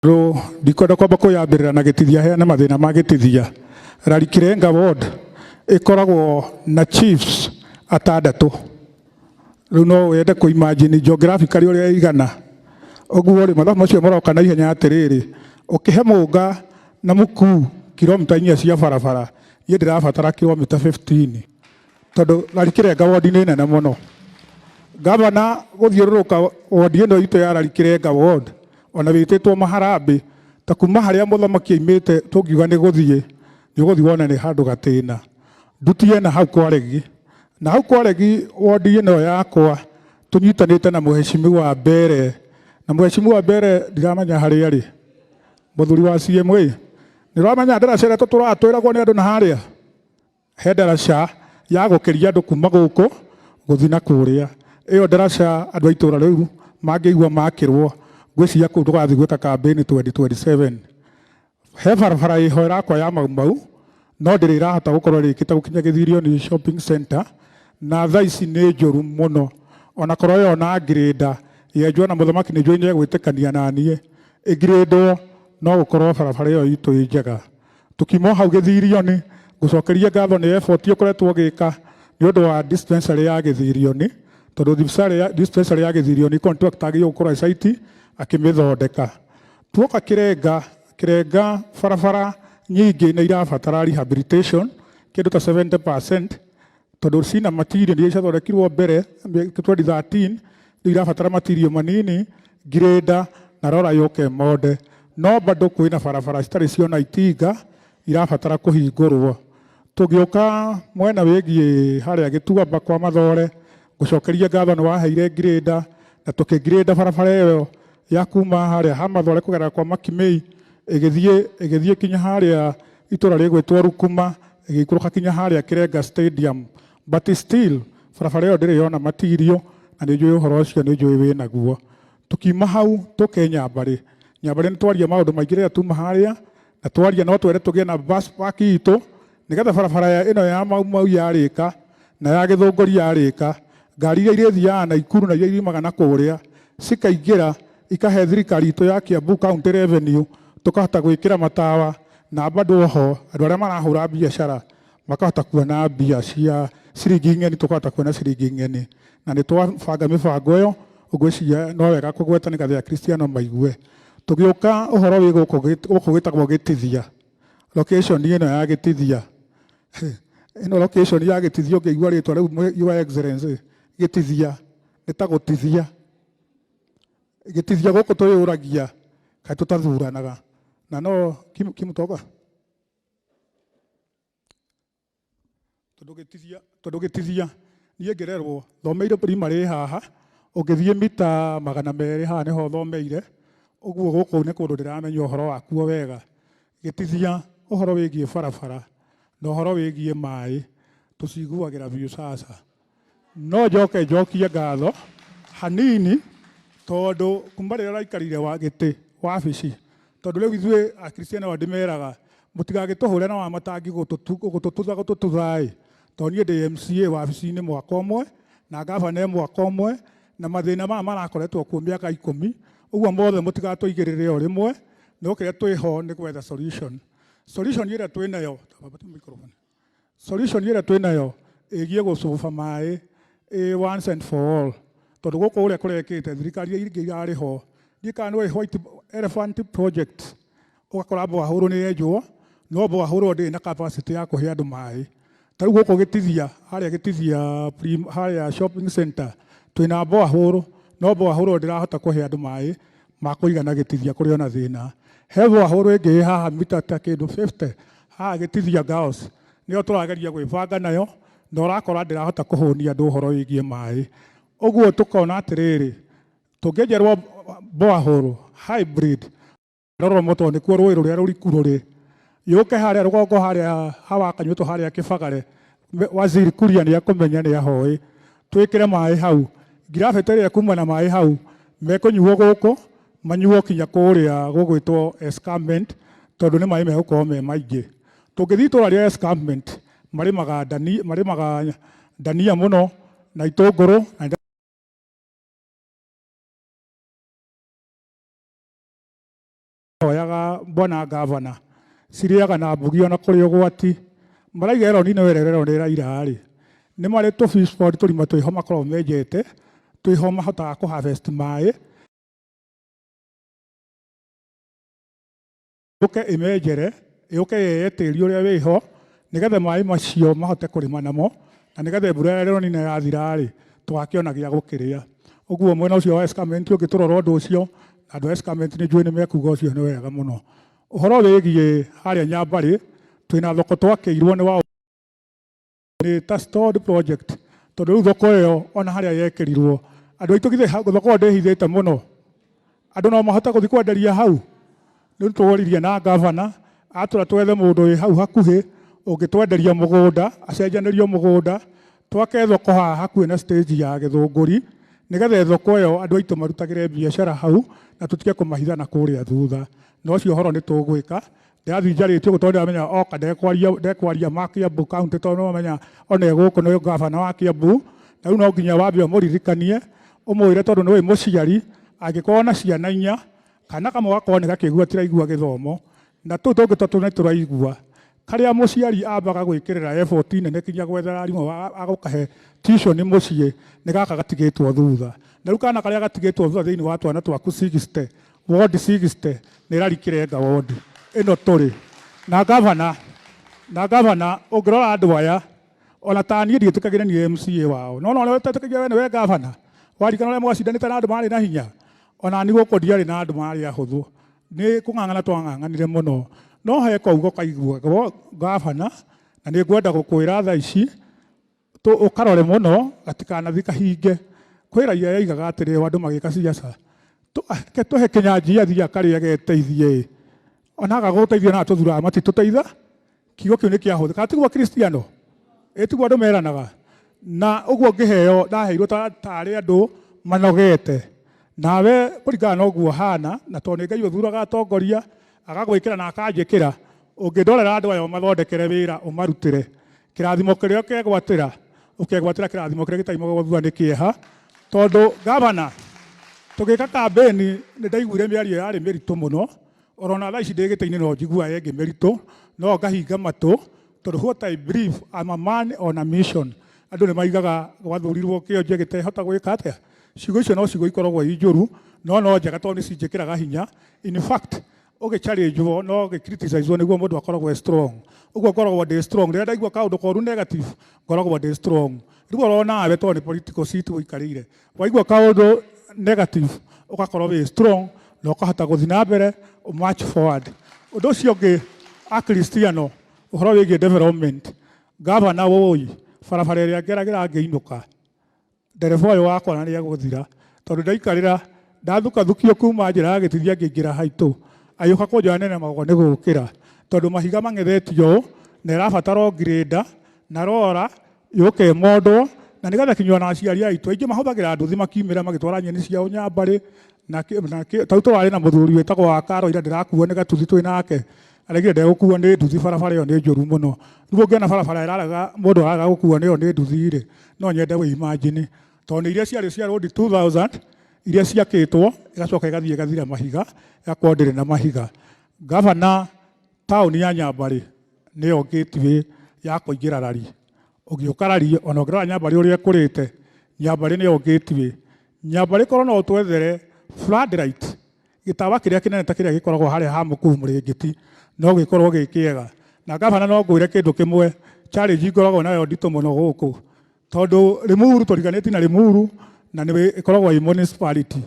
Tondũ ndikwenda kwamba kwĩyambĩrĩra na gĩtithia heane mathĩna ma gĩtithia. Rarikirenga ward ĩkoragwo na chiefs atandatũ. Rĩu no wende kũ imagine geographically ũrĩa ĩigana. Ũguo rĩ, mathabu macio maroka na ihenya atĩrĩrĩ, ũkĩhe Mũnga na Mũkuu kilomita inya cia barabara, niĩ ndĩrabatara kilomita 15 tondũ Rarikirenga ward nĩ nene mũno. Gavana gũthiũrũrũka ward ĩno itũ ya Rarikirenga ward ona wĩtĩtwo maharambĩ ta kuma harĩa mũthamaki aimĩte tũngiuga nĩ gũthiĩ nĩ ũgũthiĩ wone nĩ handũ gatĩna. Ndutie na hau kwaregi na hau kwaregi wodi ĩno yakwa tũnyitanĩte na mũheshimiwa Mbere na mũheshimiwa Mbere ndiramenya harĩa arĩ mũthuri wa CMA nĩ ũramenya ndaraca ĩrĩa tũtũraga twĩragwo nĩ andũ na harĩa he ndaraca ya gũkĩria andũ kuma gũkũ gũthiĩ na kũrĩa. Ĩyo ndaraca andũ a itũra rĩu mangĩigua makĩrwo, ngwĩciria kũu tũgathiĩ gwĩka kambĩini 2027. He barabara ĩho ĩrakwo ya Mau Mau, no ndĩrĩ ĩrahota gũkorwo ĩrĩkĩte gũkinya Gĩthirioni Shopping Centre, na thaa ici nĩ njũru mũno. Ona korwo ĩyo na ngirĩnda yenjwo na mũthamaki nĩ njũĩ nĩ egwĩtĩkania naniĩ, ĩngirĩndwo no gũkorwo barabara ĩyo itũ ĩ njega. Tũkiuma o hau Gĩthirioni, ngũcokerie ngatho nĩ effort ũkoretwo ũgĩka nĩ ũndũ wa dispensary ya Gĩthirioni, tondũ dispensary ya Gĩthirioni contractor agĩrĩirwo gũkorwo e site akĩmĩthondeka. Tuoka Kĩrenga, Kĩrenga barabara nyingĩ nĩ irabatara rehabilitation kĩndũ ta 70%, tondũ cina material iria ciathondekirwo mbere 2013 rĩu irabatara material manini grade na rora yũke monde no bado kwĩna barabara citarĩ ciona itinga irabatara kũhingũrwo. Tũgĩũka mwena wĩgiĩ harĩa Gĩtuamba kwa Mathore, ngũcokerie ngatho nĩ waheire grader na tũkĩgrade barabara ĩyo ya kuma harĩa ha Mathore kũgerera kwa Makimei ĩgĩthiĩ ĩgĩthiĩ kinya harĩa itũra rĩgwĩtwo Rukuma ĩgĩikũrũka kinya harĩa Kĩrenga Stadium, but still barabara ĩyo ndĩrĩ yona matirio na nĩ njũĩ ũhoro ũcio nĩ njũĩ wĩnaguo. Tũkiuma hau tũke Nyambarĩ, Nyambarĩ nĩ twaria maũndũ maingĩ rĩrĩa tuma harĩa na twaria no twende tũgĩe na bus park itũ nĩgetha barabara ĩno ya Mau Mau yarĩka na ya Gĩthũngũri yarĩka, ngari iria irĩthiaga Naikuru na iria iriumaga na kũrĩa cikaingĩra ikahe thirikari itũ ya Kiambu County revenue, tũkahota gwĩkĩra matawa na bado oho andũ arĩa marahũra biacara makahota kuona mbia cia ciringi ng'eni, tũkahota kuona ciringi ng'eni. Na nĩ twabanga mĩbango ĩyo, ngwĩciria no wega kũgweta nĩgetha akristiano maigue. Tũgĩũka ũhoro wĩ gũkũ gũkũ gwĩtagwo Gĩtithia, location ĩno ya Gĩtithia, ĩno location ya Gĩtithia ũngĩigua rĩtwa rĩu Your Excellency, Gĩtithia nĩ ta gũtithia. Gĩtithia gũkũ twĩyũragia kaĩ tũtathuranaga na no Kimutoka tondũ gĩtithia niĩ ngĩrerwo thomeire primary haha ũngĩthiĩ mita 200 haha nĩho thomeire ũguo gũkũ nĩ kũndũ ndĩramenya ũhoro wakuo wega. Gĩtithia ũhoro wĩgiĩ barabara na ũhoro wĩgiĩ maĩ tũciguagĩra biũ sasa. No njoke njokie ngatho hanini tondũ kuma rĩrĩa ũraikarire wa gĩtĩ wabici, tondũ rĩu ithuĩ akristiano ndĩmeraga mũtigagĩtũhũre na wamatangi gũtũtutha gũtũtutha ĩ, tondũ niĩ ndĩ MCA wabici-inĩ mwaka ũmwe na ngavana e mwaka ũmwe na mathĩna maya marakoretwo kuo mĩaka 10, ũguo mothe mũtigatũigĩrĩre o rĩmwe, no kĩrĩa twĩho nĩ gwetha solution. Solution ĩrĩa twĩnayo, solution ĩrĩa twĩnayo ĩgiĩ gũcuba maĩ ĩ once and for all, tondũ gũkũ ũrĩa kũrekĩte thirikari ingĩ irarĩ ho, ndiũĩ kana nĩ white elephant project, ũgakora borehole nĩ yenjwo no borehole ĩyo ndĩrĩ na capacity ya kũhe andũ maĩ. Ta rĩu gũkũ Gĩtithia, harĩa Gĩtithia harĩa shopping center twĩna borehole no borehole ĩyo ndĩrahota kũhe andũ maĩ ma kũigana Gĩtithia kũrĩ ona thĩna. He borehole ĩngĩ ĩ haha mita ta kĩndũ 50 haha Gĩtithia Girls, nĩyo tũrageria gwĩbanga nayo na ũrakora ndĩrahota kũhũnia andũ ũhoro wĩgiĩ maĩ. Ũguo tũkona atĩrĩrĩ, tũngĩenjerwo borehole hybrid Roromo tondũ nĩkuo rũĩ rũrĩa rũriku rũrĩ, yũke harĩa rũgongo harĩa hawa Kanyuĩtũ harĩa Kĩbagare, Waziri Kuria nĩ ekũmenya nĩ ahoĩ, twĩkĩre maĩ hau, gravity ĩrĩa ĩkuma na maĩ hau, mekũnyuo gũkũ, manyuo kinya kũrĩa gũgwĩtwo escarpment, tondũ nĩ maĩ megũkorwo me maingĩ. Tũngĩthiĩ itũra rĩa escarpment, marĩmaga ndania, marĩmaga ndania mũno na itũngũrũ na Hoyaga bwana gavana cirĩaga na mbugi ona kũrĩ ũgwati maraiga El Nino ĩrĩa ĩrerwo nĩ ĩraira rĩ, nĩ marĩ tũ fish pond, tũrima twĩho makoragwo menjete twĩho mahotaga kũ harvest maĩ, yũke ĩmenjere, yũke yeye tĩri ũrĩa wĩho nĩgetha maĩ macio mahote kũrĩma namo, na nĩgetha mbura ya El Nino yathira rĩ, tũgakĩona gĩa gũkĩrĩa. Ũguo mwena ũcio wa escarpment ũngĩtũrora ũndũ ũcio, na andũ a escarpment nĩ njũĩ nĩ mekuga ũcio nĩ wega mũno. Ũhoro wĩgiĩ harĩa Nyambarĩ, twĩna thoko twakĩirwo nĩ wa nĩ ta stalled project, tondũ rĩu thoko ĩyo ona harĩa yekĩrirwo andũ aitũ githĩ thoko ĩyo ndĩhithĩte mũno, andũ no mahote gũthiĩ kwenderia hau. Rĩu tworirie na gavana atwĩra twethe mũndũ wĩ hau hakuhĩ ũngĩtwenderia mũgũnda, acenjanĩrio mũgũnda, twake thoko haha hakuhĩ na stage ya Gĩthũngũri, nĩgetha thoko ĩyo andũ aitũ marutagĩre biacara hau na tũtige kũmahitha na kũrĩa thutha. Na ũcio ũhoro nĩ tũgwĩka. Ndĩrathiĩ njarĩtie ũguo tondũ ndĩramenya oka ndekwaria ma Kiambu County, tondũ nĩwamenya ona e gũkũ nĩ gavana wa Kiambu, na rĩu no nginya wambe ũmũririkanie ũmwĩre, tondũ nĩũĩ mũciari angĩkorwo na ciana inya, kana kamwe gakorwo nĩ gakĩgu atiraigua gĩthomo, na tũu tũngĩ tũtatũ nĩ tũraigua, karĩa mũciari ambaga gwĩkĩrĩra effort nene kinya gwethera arimũ agũkahe tuition mũciĩ, nĩ gaka gatigĩtwo thutha. Na rĩu kana karĩa gatigĩtwo thutha thĩinĩ wa twana twaku 60, ward 60, nĩ Rarikirenga ward ĩno tũrĩ na gavana. Na gavana, ũngĩrora andũ aya, ona ta niĩ ndiĩtĩkagĩra niĩ MCA wao, no no ũtetĩkagia we nĩwe gavana, warikana ũrĩa mwacindanĩte na andũ marĩ na hinya. Ona ni gũkũ ndiarĩ na andũ marĩ ahũthũ, nĩ kũng'ang'ana twang'ang'anire mũno, no he kaugo kaiguagwo gavana, na nĩ ngwenda gũkwĩra thaa ici ũkarore mũno gatikanathi kahinge. Kwĩ raia yaigaga atĩrĩ, andũ magĩka ciaca, reke tũhe Kĩnyanjui athiĩ akarĩe ageteithie ĩ, ona aga gũteithio na atũthuraga matitũteitha. Kiugo kĩu nĩ kĩahũthĩka, kana tiguo Kristiano? Ĩ tiguo andũ meranaga? Na ũguo ngĩheo, ndaheirwo tarĩ andũ manogete, nawe kũringana na ũguo hana, na tondũ nĩ Ngai ũthuraga atongoria agagwĩkĩra na akanjĩkĩra, ũngĩndorera andũ aya ũmathondekere wĩra ũmarutĩre kĩrathimo kĩrĩa ũkegwatĩra, ũkegwatĩra kĩrathimo kĩrĩa gĩtaimagwo thutha nĩ kĩeha. Tondũ gavana, tũgĩka kambĩni nĩ ndaiguire mĩario yarĩ mĩritũ mũno, orona thaa ici ndĩ gĩtĩ-inĩ no njiguaga ĩngĩ mĩritũ, no ngahinga matũ, tondũ what I believe, I'm a man on a mission. Andũ nĩ maigaga gwathurirwo kĩonje gĩtehota gwĩka atĩa. Ciugo icio no ciugo ikoragwo i njũru, no no njega tondũ nĩ cinjĩkĩraga hinya. In fact, ũgĩ challenge no ũgĩ criticize nĩguo mũndũ akoragwo e strong. Ũguo ngoragwo ndĩ strong rĩrĩa ndaigua kaũndũ koru negative, ngoragwo ndĩ strong. Rĩu oro nawe tondũ nĩ political seat ũikarĩire, waigua kaũndũ negative ũgakorwo wĩ strong na ũkahota gũthiĩ na mbere, march forward. Ũndũ ũcio ũngĩ, Akristiano, ũhoro wĩgiĩ development, gavana wũi, barabara ĩrĩa ngeragĩra ngĩinũka, ndereba ũyũ wakwa na nĩ egũthira, tondũ ndaikarĩra ndathukathukio kuma njĩra ya Gĩtithia ngĩingĩra haitũ, agĩũka kũnjoya nene magwa nĩ gũkĩra, tondũ mahiga mang'ethetio ũũ na ĩrabatara o grader na rora yũke ĩmondwo, na nĩgetha kinyua na aciari aitũ aingĩ mahũthagĩra nduthi makiumĩra magĩtwara nyeni ciao Nyambarĩ. Na tau tũrarĩ na mũthuri wĩtagwo wa Karo ira ndĩrakuo nĩ gatuthi twĩ nake, aregire ndegũkuo nĩ nduthi, barabara ĩyo nĩ njũru mũno. Rĩu ũngĩona barabara ĩrarega mũndũ ararega gũkuo nĩyo nĩ nduthi rĩ, no nyende wĩ imagine, tondũ nĩ iria ciarĩ cia road 2000 iria ciakĩtwo ĩgacoka ĩgathiĩ ĩgathira mahiga, ĩgakorwo ndĩrĩ na mahiga. Gavana, taũni ya Nyambarĩ nĩyo gateway ya kũingĩra Rari. Ũgĩũka Rari, ona ũngĩrora Nyambarĩ ũrĩa ĩkũrĩte, Nyambarĩ nĩyo gateway. Nyambarĩ korwo no ũtwethere floodlight, gĩtawa kĩrĩa kĩnene ta kĩrĩa gĩkoragwo harĩa ha mũkuu mũrĩngĩti, no gĩkorwo gĩ kĩega. Na gavana, no ngwĩre kĩndũ kĩmwe, challenge ngoragwo nayo nditũ mũno gũkũ, tondũ Limuru tũriganĩtie na Limuru na nĩ ĩkoragwo ĩ municipality.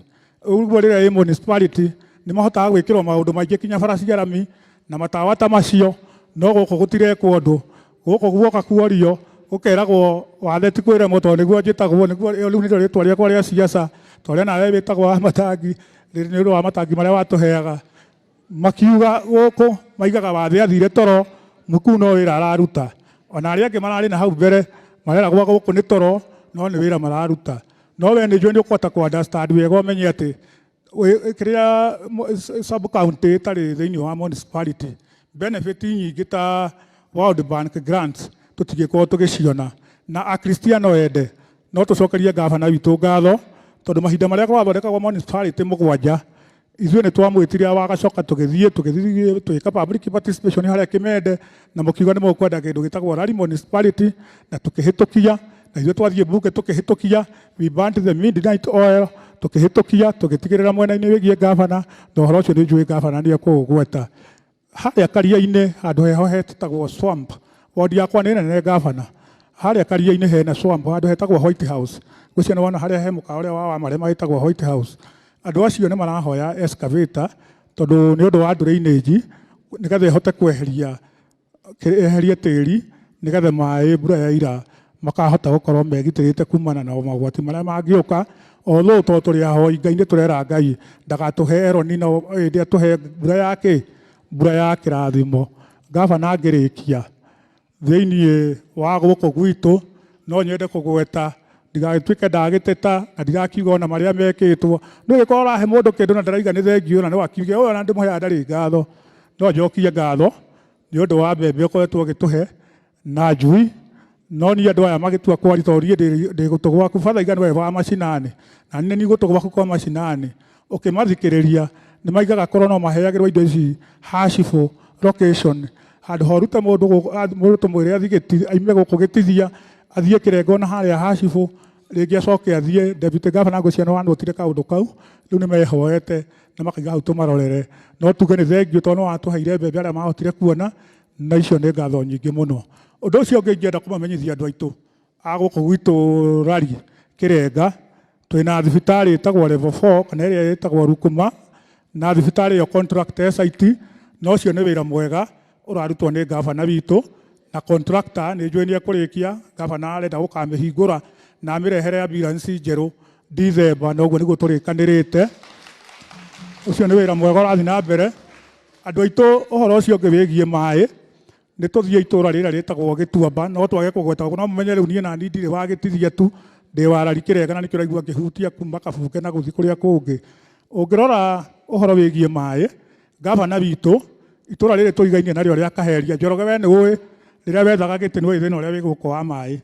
Ũguo rĩrĩa ĩ municipality nĩ mahotaga gwĩkĩrwo maũndũ maingĩ kinya bara cia rami na matawa ta macio, no gũkũ gũtirekwo ũndũ. Gũkũ guoka kuorio gũkeragwo wathe ti kwĩremwo, tondũ nĩguo njĩtagwo, nĩguo rĩu nĩrĩo rĩtwa rĩakwa rĩa siasa, tondũ nawe wĩtagwo wa matangi nĩ ũndũ wa matangi marĩa watũheaga. Makiuga gũkũ maigaga wathe athire toro, mũkuu no wĩra araruta. Ona arĩa angĩ mararĩ na hau mbere mareragwo gũkũ nĩ toro, no nĩ wĩra mararuta. No we nĩ njũĩ nĩ ũkũhota kũ understand wega ũmenye atĩ kĩrĩa sub county ĩtarĩ thĩinĩ wa municipality, benefit nyingĩ ta World Bank grants tũtingĩkorwo tũgĩciona. Na Akristiano ende, no tũcokerie gavana witũ ngatho, tondũ mahinda marĩa gwathondekagwo municipality mũgwanja, Ithuĩ nĩ twamwĩtire wagacoka tũgĩthiĩ tũgĩthiĩ tũgĩka public participation harĩa Kimende, na mũkiuga nĩ mũkwenda kĩndũ gĩtagwo Rari Municipality, na tũkĩhĩtũkia. Na ithuĩ twathiĩ mbunge tũkĩhĩtũkia, we burnt the midnight oil, tũkĩhĩtũkia tũgĩtigĩrĩra mwena-inĩ wĩgiĩ gavana, na ũhoro ũcio nĩ njũĩ gavana nĩ ekũũgweta. Harĩa karia-inĩ handũ heho hetagwo swamp, wodi yakwa nĩ nene gavana. Harĩa karia-inĩ hena swamp handũ hetagwo White House. Ngwĩciria nĩ wona harĩa he mũkawa ũrĩa wa Wamarema wĩtagwo White House. Andũ acio nĩ marahoya excavator tondũ nĩ ũndũ wa drainage, nĩgetha ĩhote kweheria eherie tĩri, nĩgetha maĩ mbura yaira makahota gũkorwo megitĩrĩte kumana na mogwati marĩa mangĩũka. Although tondũ tũrĩ ahoi Ngai, nĩ tũrera Ngai ndagatũhe El Nino, ĩndĩ atũhe mbura ya kĩ? Mbura ya kĩrathimo. Gavana ngĩrĩkia, thĩiniĩ wa gũkũ gwitũ no nyende kũgweta, ndigagĩtuĩke ndagĩteta na ndirakiuga ona marĩa mekĩtwo. Nĩ ũgĩkorwo ũrahe mũndũ kĩndũ na ndaraiga nĩ thengiũ, na no akiuge ũyũ ona ndĩmũheaga ndarĩ ngatho. No njokie ngatho nĩ ũndũ wa mbembe ũkoretwo ũgĩtũhe na njui. No niĩ andũ aya magĩtua kwari, tondũ niĩ ndĩ gũtũ gwaku batha nĩwe wa macinani, na nĩ niĩ gũtũ gwaku kwa macinani. Ũkĩmathikĩrĩria nĩ maigaga korwo no maheagĩrwo indo ici hacibũ location, handũ ha ũrute mũndũ mũndũ tũmwĩre athiĩ aime gũkũ Gĩtithia athiĩ Kĩrengo na harĩa hacibũ, rĩngĩ acoke athiĩ. Deputy Governor ngwĩciria nĩ wanotire kaũndũ kau, rĩu nĩ mehoete na makaiga hau tũmarorere. No tuge nĩ thengiũ tondũ nĩ watũheire mbembe arĩa mahotire kuona, na icio nĩ ngatho nyingĩ mũno. Ũndũ ũcio ũngĩ ingĩenda kũmamenyithia andũ aitũ a gũkũ gwitũ Rari Kĩrenga, twĩna thibitarĩ ĩtagwo level 4 kana ĩrĩa ĩtagwo Rukuma, na thibitarĩ ĩyo contract SIT, na ũcio nĩ wĩra mwega ũrarutwo nĩ gavana witũ, na contractor nĩ njũĩ nĩ ekũrĩkia. Gavana arenda gũkamĩhingũra na amĩrehere ambulance njerũ December, na ũguo nĩguo tũrĩkanĩrĩte. Ũcio nĩ wĩra mwega ũrathiĩ na mbere. Andũ aitũ, ũhoro ũcio ũngĩ wĩgiĩ maĩ, nĩ tũthiĩ itũra rĩrĩa rĩtagwo Gĩtuamba, no twage kũgweta, no mũmenye rĩu niĩ nani ndirĩ wa Gĩtithia tu, ndĩ wa Rari Kĩrenga, na nĩkĩo ũraigua ngĩhutia kuma Kabunge na gũthiĩ kũrĩa kũngĩ. Ũngĩrora ũhoro wĩgiĩ maĩ, gavana witũ, itũra rĩrĩ tũigainie narĩo rĩa Kaheria, Njoroge, we nĩ ũĩ rĩrĩa wethaga gĩtĩ nĩ ũĩ thĩna ũrĩa wĩ gũkũ wa maĩ.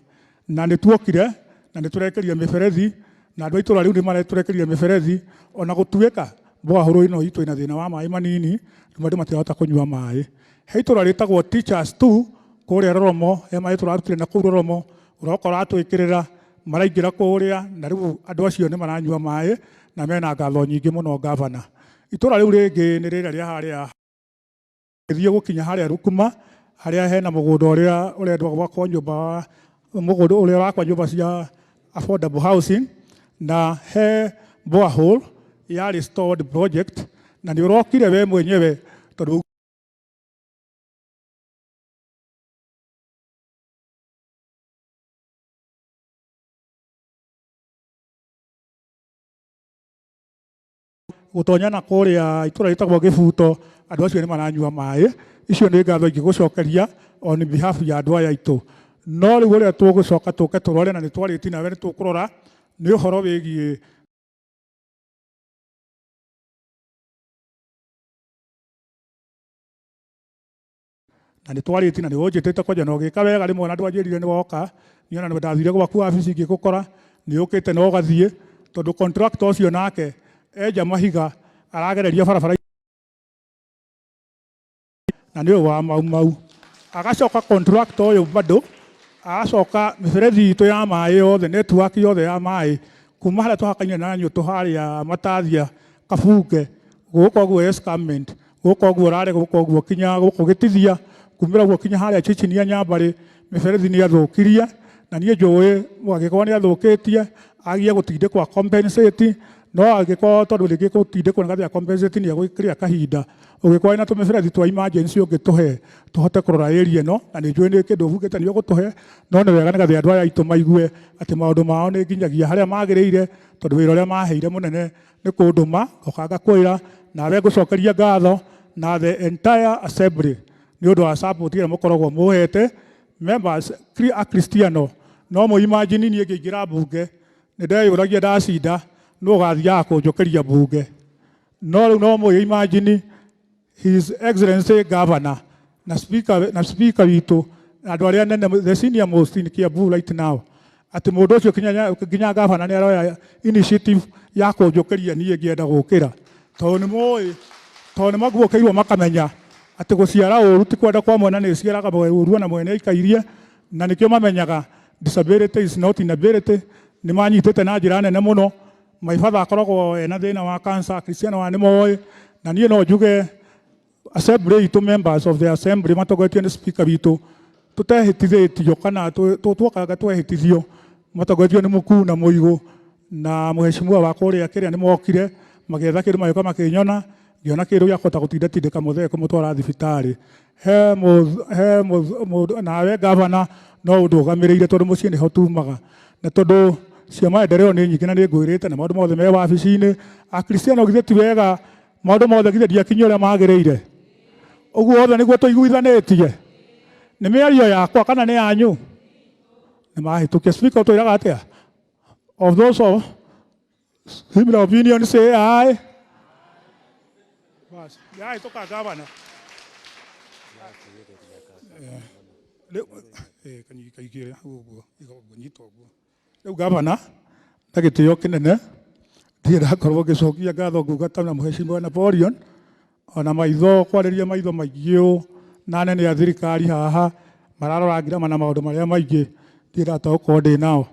Na nĩ tuokire na nĩ tũrekĩrire mĩberethi, na andũ a itũra rĩu nĩ maretũrekĩrire mĩberethi, ona gũtuĩka borehole ĩno itũ ĩna thĩna wa maĩ manini, rĩmwe andũ matirahota kũnyua maĩ. He itũra rĩtagwo Teachers 2 kũrĩa Roromo, he maĩ tũrarutire na kũu Roromo, ũroka ũratwĩkĩrĩra, maraingĩra kũrĩa, na rĩu andũ acio nĩ maranyua maĩ na mena ngatho nyingĩ mũno gavana. Itũra rĩu rĩngĩ nĩ rĩrĩa rĩa harĩa gĩthiĩ gũkinya harĩa Rukuma, harĩa hena mũgũnda ũrĩa ũrendwo gwakwo nyũmba, mũgũnda ũrĩa ũrakwa nyũmba cia affordable housing, na he borehole yarĩ stalled project, na nĩ ũrokire we mwenyewe tondũ gũtonya na kũrĩa itũra rĩtagwo Gĩbuto, andũ acio nĩ maranyua maĩ. Icio nĩ ngatho ingĩgũcokeria on behalf ya andũ aya aitũ. No rĩu ũrĩa tũgũcoka tũke tũrore, na nĩ twarĩtie nawe, nĩ tũkũrora nĩ ũhoro wĩgiĩ na nĩ twarĩtie na nĩ ũnjĩtĩte kwanja na ũgĩka wega rĩmwe, na ndwanjĩrire nĩ woka. Niĩ ona ndathire gwaku wabici ngĩgũkora nĩ ũkĩte na ũgathiĩ, tondũ contractor ũcio nake enja mahiga aragereria barabara na nĩ ũyũ wa Mau Mau. Agacoka contractor ũyũ bado agacoka mĩberethi itũ ya maĩ yothe, network yothe ya maĩ kuma harĩa tũhakaine na Nyũtũ harĩa Matathia Kabunge, gũkũ ũguo escarpment, gũkũ ũguo Rare, gũkũ ũguo kinya gũkũ Gĩtithia, kumĩra ũguo kinya harĩa Chichinia Nyambarĩ, mĩberethi nĩ athũkirie. Na niĩ njũĩ angĩkorwo nĩ athũkĩtie agie gũtindĩkwo compensate, no angĩkorwo tondũ rĩngĩ gũtindĩkwo nĩgetha compensate nĩ egwĩkĩrĩa kahinda, ũngĩkorwo na tũmĩberethi twa emergency ũngĩtũhe tũhote kũrora area ĩno, na nĩ njũĩ nĩ kĩndũ ũbungĩte nĩ ũgũtũhe. No nĩ wega nĩgetha andũ aya aitũ maigue atĩ maũndũ mao nĩ nginyagia harĩa magĩrĩire, tondũ wĩra ũrĩa maheire mũnene nĩ kũndũma ngoka ngakwĩra, nawe ngũcokeria ngatho na the entire assembly nĩ ũndũ wa support ĩrĩa mũkoragwo mũhete members a Kristiano. No mũ imagine niĩ ngĩingĩra mbunge nĩ ndeyũragia ndacinda nũ ũgathiaga kũnjũkĩria mbunge, no rĩu no mũ imagine His Excellency Governor na speaker witũ na andũ arĩa anene, the senior most in Kiambu right now, atĩ mũndũ ũcio kinya governor nĩ aroya initiative ya kũnjũkĩria niĩ ngĩenda gũkĩra. Tondũ nĩ moĩ, tondũ nĩ maguũkĩirwo makamenya atĩ gũciara ũru ti kwenda kwa mwana, nĩ ĩciaraga ũru ona mwene aikairie, na nĩkĩo mamenyaga disability is not inability. Nĩ manyitĩte na njĩra nene mũno. My father akoragwo ena thĩna wa cancer, Akristiano aya nĩ moĩ, na niĩ no njuge assembly itũ, members of the assembly matongoretio nĩ speaker witũ, tutehĩtithĩtio kana tuokaga twehĩtithio, matongoretio nĩ mũkuu na mũigũ na mũheshimiwa wa kũrĩa kĩrĩa, nĩ mokire magĩetha kĩndũ, magĩũka makĩnyona, ngĩona kĩndũ gĩa kũhota gũtindatindĩka mũthee kũmũtwara thibitarĩ. He mũndũ nawe gavana no ũndũgamĩrĩire, tondũ mũciĩ nĩho tumaga, na tondũ cia maendeleo nĩ nyingĩ na nĩ ngwĩrĩte na maũndũ mothe me wabici-inĩ. Akristiano, githĩ ti wega? Maũndũ mothe githĩ ndiakinyia ũrĩa magĩrĩire? Ũguo othe nĩguo tũiguithanĩtie. Nĩ mĩario yakwa kana nĩ yanyu? Nĩ mahĩtũkia. Speaker, ũtwĩraga atĩa? Of those of similar opinion say aye. Bas, yahĩtũka, gavana. Rĩu kaigĩre ũguo, nyita ũguo. Rĩu gavana, na gĩtĩo kĩnene, ndirĩ ndakorwo ngĩcokia ngatho nguga ta na mũheshimiwa Napoleon, ona maitho kwarĩria maitho maingĩ ũũ na anene a thirikari haha mararora ngirama na maũndũ marĩa maingĩ ndirĩ ndataũkwo ndĩ nao.